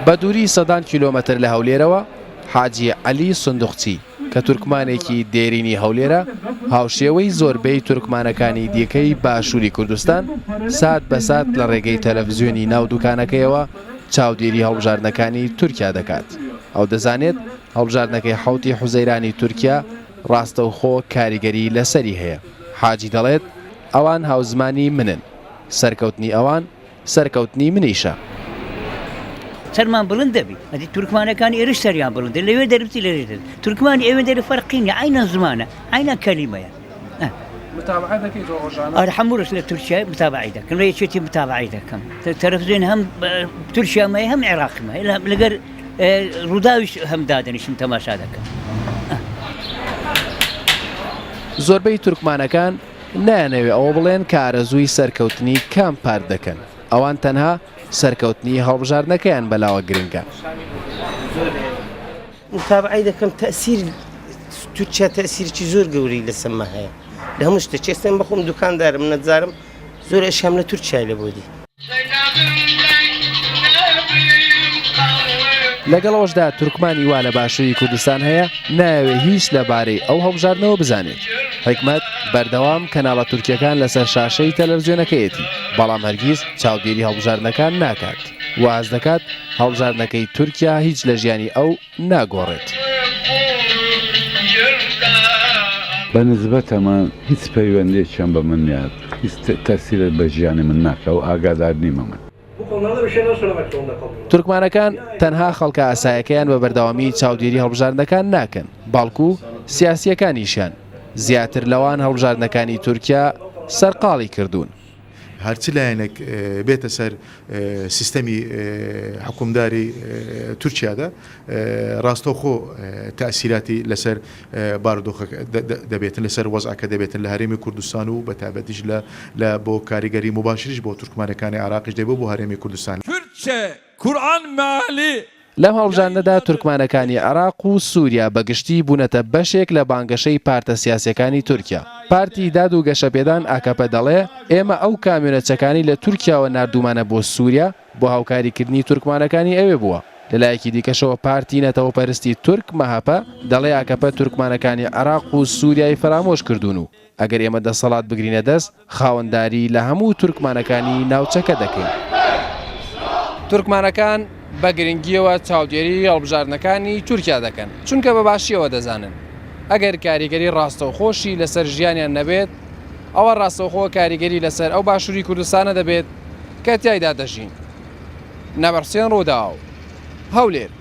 بە دووری سەدان کیلۆمەتر لە هەولێرەوە، حاجی عەلی سندوقچی، کە تورکمانێکی دێرینی هەولێرە، هاوشێوەی زۆربەی تورکمانەکانی دیکەی باشووری کوردستان، سات بە سات لە ڕێگەی تەلەفزیۆنی ناو دوکانەکەیەوە چاودێری هەڵبژاردنەکانی تورکیا دەکات. ئەو دەزانێت هەڵبژاردنەکەی حەوتی حوزەیرانی تورکیا ڕاستەوخۆ کاریگەری لەسەری هەیە. حاجی دەڵێت، ئەوان هاوزمانی منن، سەرکەوتنی ئەوان سەرکەوتنی منیشە. سەرمان بڵند دەبی ئەدی تورکمانەکانی ئێرش سەریان بڵندە لەوێ دەربچی لەوێ دەر تورکمانی ئەوێ دەر فەرقی نیە عەینەن زمانە عەینەن کەلیمەیە متابعە دەکەی تۆ ڕۆژانە؟ ئەرە هەموو ڕۆژ لە تورکیا متابعەی دەکەم لە یەکێتی متابعەی دەکەم تەلەفزیۆن هەم تورکیام هەیە هەم عێراقیم هەیە لەگەر ڕووداویش هەم دادەنیشم تەماشا دەکەم. زۆربەی تورکمانەکان نایانەوێ ئەوە بڵێن کە ئارەزووی سەرکەوتنی کام پارت دەکەن، ئەوان تەنها سەرکەوتنی هەڵبژاردنەکەیان بەلاوە گرنگە. متابعەی دەکەم تەئسیر تورکیا تەئسیرێکی زۆر گەورەی لەسەر مە هەیە لە هەموو شتێک ئێستا من بەخۆم دوکاندارم نەجارم زۆر ئەشیام لە تورکیای لە بۆ دی. لەگەڵ ئەوەشدا تورکمانی وا لە باشووری کوردستان هەیە نایەوێ هیچ لە بارەی ئەو هەڵبژاردنەوە بزانێت. حیکمەت بەردەوام کەناڵە تورکیەکان لەسەر شاشەی تەلەڤزیۆنەکەیەتی، بەڵام هەرگیز چاودێری هەڵبژاردنەکان ناکات و هەست دەکات هەڵبژاردنەکەی تورکیا هیچ لە ژیانی ئەو ناگۆڕێت. بە نسبەتەمە هیچ پەیوەندیەکیان بە من نیە هیچ تەسیرێک بە ژیانی من ناکا و ئاگادار نیمە من. تورکمانەکان تەنها خەڵکە ئاسایەکەیان بە بەردەوامی چاودێری هەڵبژاردنەکان ناکەن، بەڵکو سیاسییەکانیشیان زیاتر لەوان هەڵبژاردنەکانی تورکیا سەرقاڵی کردوون. هەر چ لایەنێک بێتە سەر سیستەمی حوکمداری تورکیادا ڕاستەوخۆ تەئسیراتی لەسەر بارودۆخەکە دەبێتن لەسەر وەزعەکە دەبێتن لە هەرێمی کوردستان و بە تایبەتیش لە لە بۆ کاریگەری موباشریش بۆ تورکمانەکانی عێراقیش دەبێت بۆ هەرێمی کوردستان. Kürtçe Kur'an meali لەم هەڵبژاردنەدا تورکمانەکانی عێراق و سوریا بە گشتی بوونەتە بەشێک لە بانگەشەی پارتە سیاسیەکانی تورکیا. پارتی داد و گەشەپێدان ئاکەپە دەڵێ ئێمە ئەو کامیۆنە چەکانەی لە تورکیاوە ناردوومانە بۆ سوریا بۆ هاوکاریکردنی تورکمانەکانی ئەوێ بووە. لەلایەکی دیکەشەوە پارتی نەتەوەپەرستی تورک مەهەپە دەڵێ ئاکەپە تورکمانەکانی عێراق و سوریای فەرامۆش کردوون و ئەگەر ئێمە دەسەڵات بگرینە دەست، خاوەنداری لە هەموو تورکمانەکانی ناوچەکە دەکەین. تورکمانەکان بە گرنگییەوە چاودێریی هەڵبژاردنەکانی تورکیا دەکەن، چونکە بە باشییەوە دەزانن ئەگەر کاریگەری ڕاستەوخۆشی لەسەر ژیانیان نەبێت، ئەوا ڕاستەوخۆ کاریگەری لەسەر ئەو باشووری کوردستانە دەبێت کە تیایدا دەژین. نەبەر حوسێن، رووداو، هەولێر.